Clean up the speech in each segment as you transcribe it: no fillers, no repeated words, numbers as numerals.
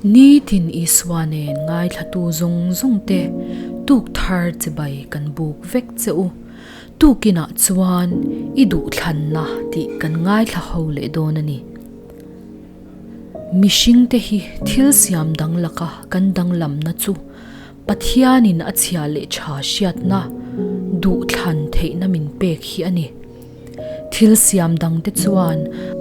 Nitin Isua nen ngaithlatu zawng zawng te tuk thar chibai kan buk vek che u. Tukinah chuan i duhthlanna tih kan ngaithla ho leh dawn a ni. Mihringte hi thil siam dang laka kan danglamna chu Pathianin a chhia leh tha hriatna, duhthlan theihna min pek hi a ni. Thil siam dangte chuan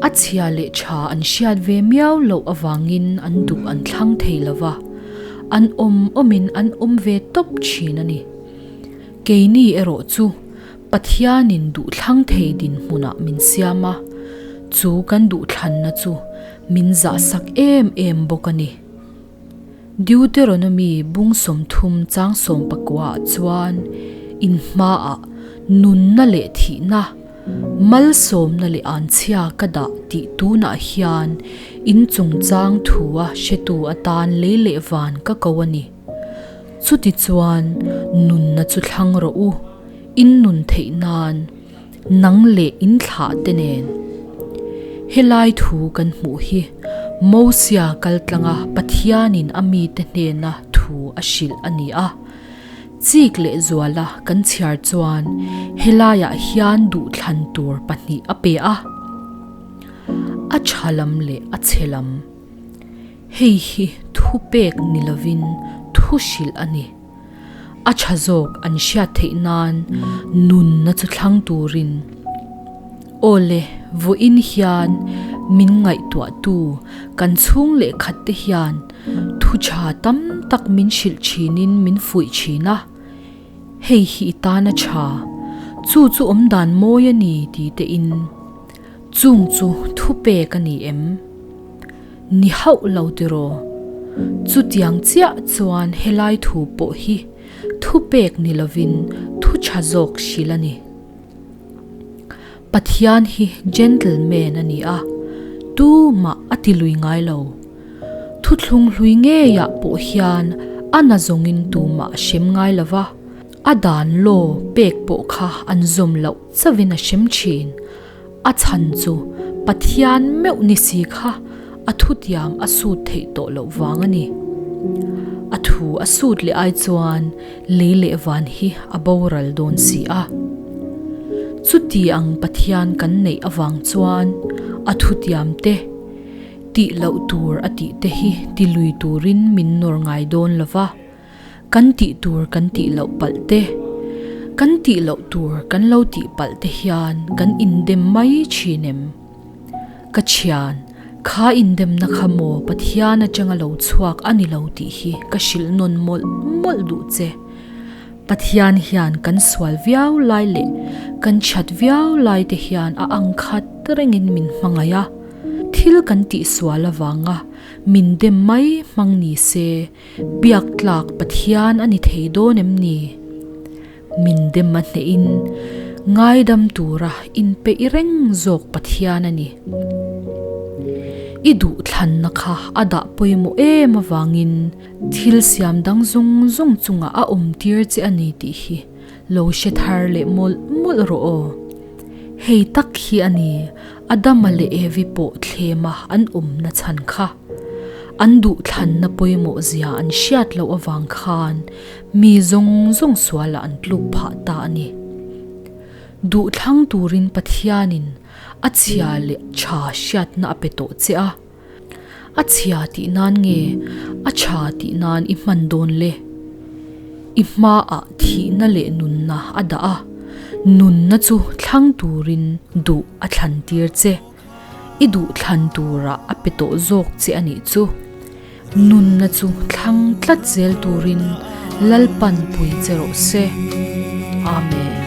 a chhia leh tha an hriat ve miau loh avangin an duh an thlang thei lo va, an awm awmin an awm ve tawp thin a ni. Keini erawh chu Pathianin duhthlang thei dinhmunah min siam a, chu kan duhthlanna chu min zahsak em em bawk a ni. Deuteronomy bung 30 chang 19 ah chuan in hmaah nunna leh thihna, malsawmna leh anchhia ka dah tih tunah hian in chungchang thua hretu atan lei leh van ka ko a ni. Chutichuan nunna chu thlang rawh u, in nun theih nan nang leh in thlah te nen. Helai thu kan hmuh hi Mosia kal tlanga Pathianin a mite hnena thu a hrilh a ni a. Chik leh zuala kan chhiar chuan helaiah hian duhthlan tur pahnih a pe a, a tha lam leh a chhe lam. Hei hi thupek ni lovin thu hrilh a ni. A tha zawk an hriat theih nan nunna chu thlang turin. Aw le, vawiin hian min ngaihtuahtu kan chhung leh khat te hian thu tha tam tak min hrilh thinin min fuih thin a. Hei hi i tan a tha, chu chu awmdan mawi a ni ti tein. Chung chu thupek a ni em? Ni hauh lo tiraw? Chutiang chiah chuan helai thu pawh hi thupek ni lovin thu tha zawk hrilh a ni. Pathian hi gentleman a ni a, tumah a ti lui ngai lo. Thuthlung hlui ngeiah pawh hian a na zawngin tumah a hrem ngai lo va, a dan law pek pawh kha an zawm loh chauhin a hrem thin. A chhan chu Pathian meuh ni si kha a thutiam a sut theih tawh loh vang a ni. A thu a sut leh ai chuan lei leh van hi a boral dawn si a. Chuti ang Pathian kan neih avang chuan a thutiam te tih loh tur a tih te hi ti lui turin min nawr ngai dawn lo va. Kan tih tur kan tih loh palh te, kan tih loh tur kan lo tih palh te hian kan indem mai thin em? Ka thian, kha indemna kha maw Pathian atanga lo chhuak a ni lo tih hi ka hrilh nawn mawlh mawlh duh che. Pathian hian kan sual viau lai leh kan chhiat viau lai te hian a ang khat rengin min hmangaih a, thil kan tihsual avanga min dem mai hmang ni se, Biak tlak Pathian a ni thei dawn em ni? Min dem a hnehin ngaidam tura inpeih reng zawk Pathian a ni. I duhthlanna kha a dah pawimawh em avangin thil siam dang zawng zawng chungah a awm tir che a ni tih hi lo hre thar leh mawlh mawlh rawh aw. Hei tak hi a ni Adama leh Evi pawh thlema an awmna chhan kha. An duhthlanna pawimawh zia an hriat loh avang khan mi zawng zawng sualah an tluk phah ta a ni. Duhthlang turin Pathianin a chhia leh tha hriatna a pe tawh che a. A chhia tih nan nge a tha tih nan i hman dawn le? I hmaah thihna leh nunna a dah a, nunna chu thlang turin duh a thlan tir che. I duh thlan turah a pe tawh zawk che a nih chu. Nunna chu thlang tlat zel turin Lalpan pui che rawh se. Amen.